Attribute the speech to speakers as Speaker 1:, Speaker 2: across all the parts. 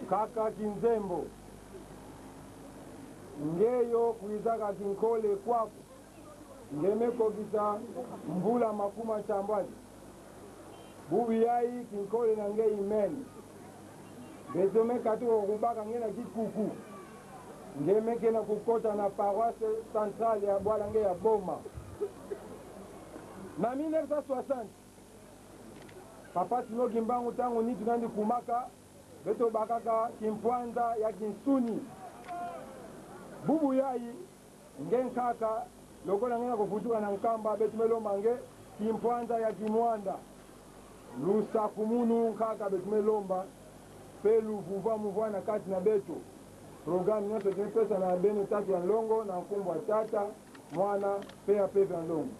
Speaker 1: Kaka kinzembo ngeyo kuizaka kinkole kwaku ngemekokisa mvula makuma chambwadi bubi yayi kinkole na ngeyi mene besome katuka kubaka nge na kikuku ngemeke na kukota na paroisse centrale ya bwala nge ya Boma na 1960. Papa Simon Kimbangu tango nitu nandi kumaka beto bakaka kimpwanza ya kinsuni bubu yayi nge nkaka lokola nge na kofutuka na nkamba betu melomba nge kimpwanza ya kimwanda lusakumunu nkaka betu melomba pe luvuva muvua na kati na beto programme nyonso tumipesa na beno tatu ya nlongo na nkumbu ya tata mwana pe ya peve ya nlongo.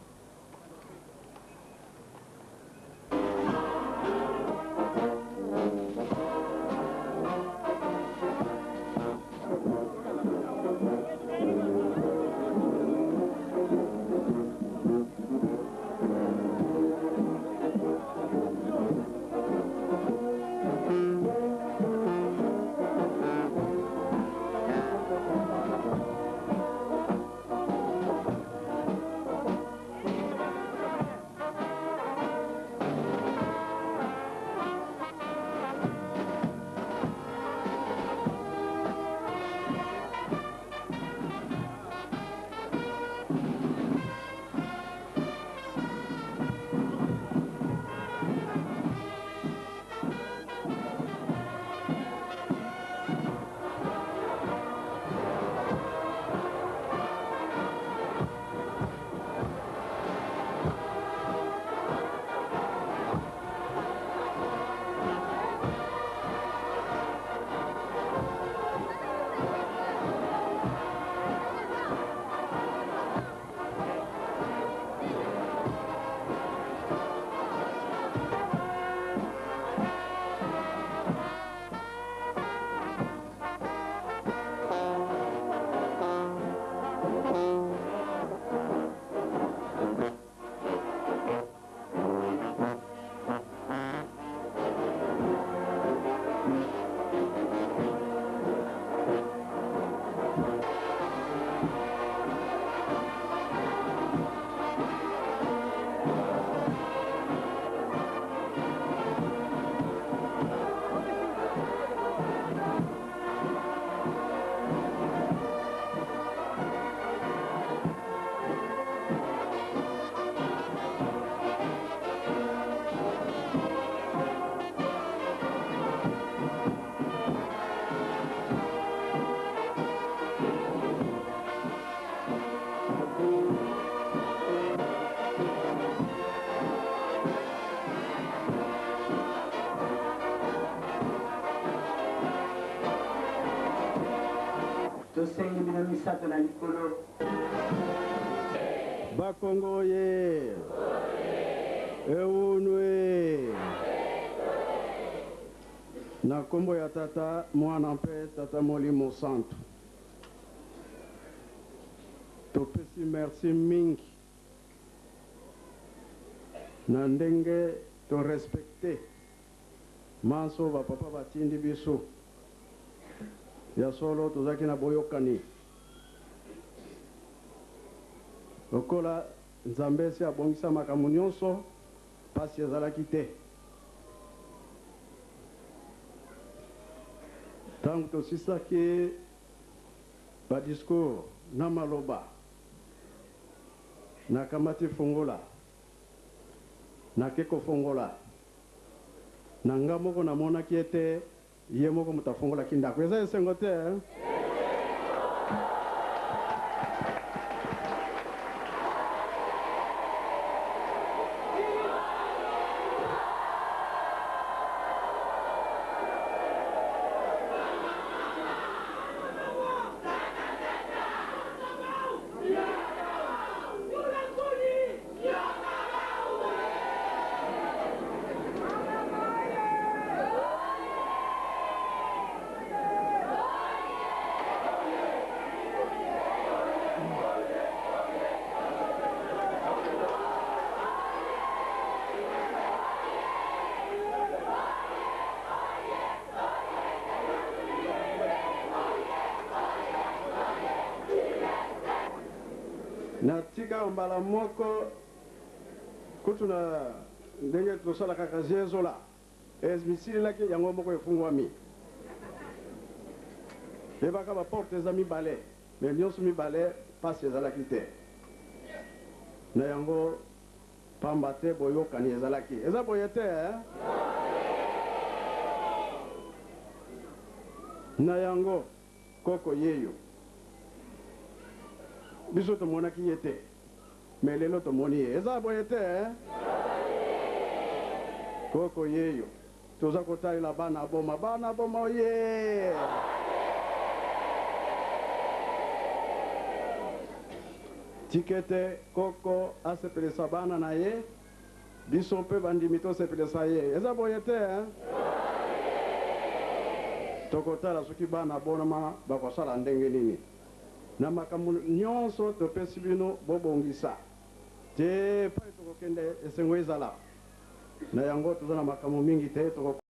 Speaker 2: Tosengi bino misato na likolo.
Speaker 3: Bakongo oye! Ewunwe! Na nkombo ya Tata, Mwana mpe Tata Molimo Santu. Topesi merci mingi na ndenge to respecter manso ba papa batindi biso. Ya solo tozalaki na boyokani. Lokola Nzambe esi abongisa makambo nyonso, pasi ezalaki te. Tango tosisaki ba discours na maloba, nakamati fungola, nake kofongola. Na nga moko namonaki ete Ye moko moto afongolaki ndako. Eza esengo te eh? Natika mbala moko kutu na ndenge tosalaka kazezola emisilelaki yango moko efungwami. Yebaka baporte eza mibale, me nyonso mibale mpasi ezalaki te. Na yango pamba te boyokani ezalaki. Eza boye te, eh? Na yango koko yeyo biso tomonaki ye te, me lelo tomoni ye. Eza boye te, eh? Koko yeyo toza kotalela bana boma, bana boma oye. Tika ete koko asepelisa bana na ye, biso mpe bandimi tosepelisa ye. Eza boye te, eh? Tokotala soki bana bonama bakosala ndenge nini. Na makambo nyonso topesi bino bobongisa te epai tokokende esengo ezala. Na yango toza na makambo mingi te toko.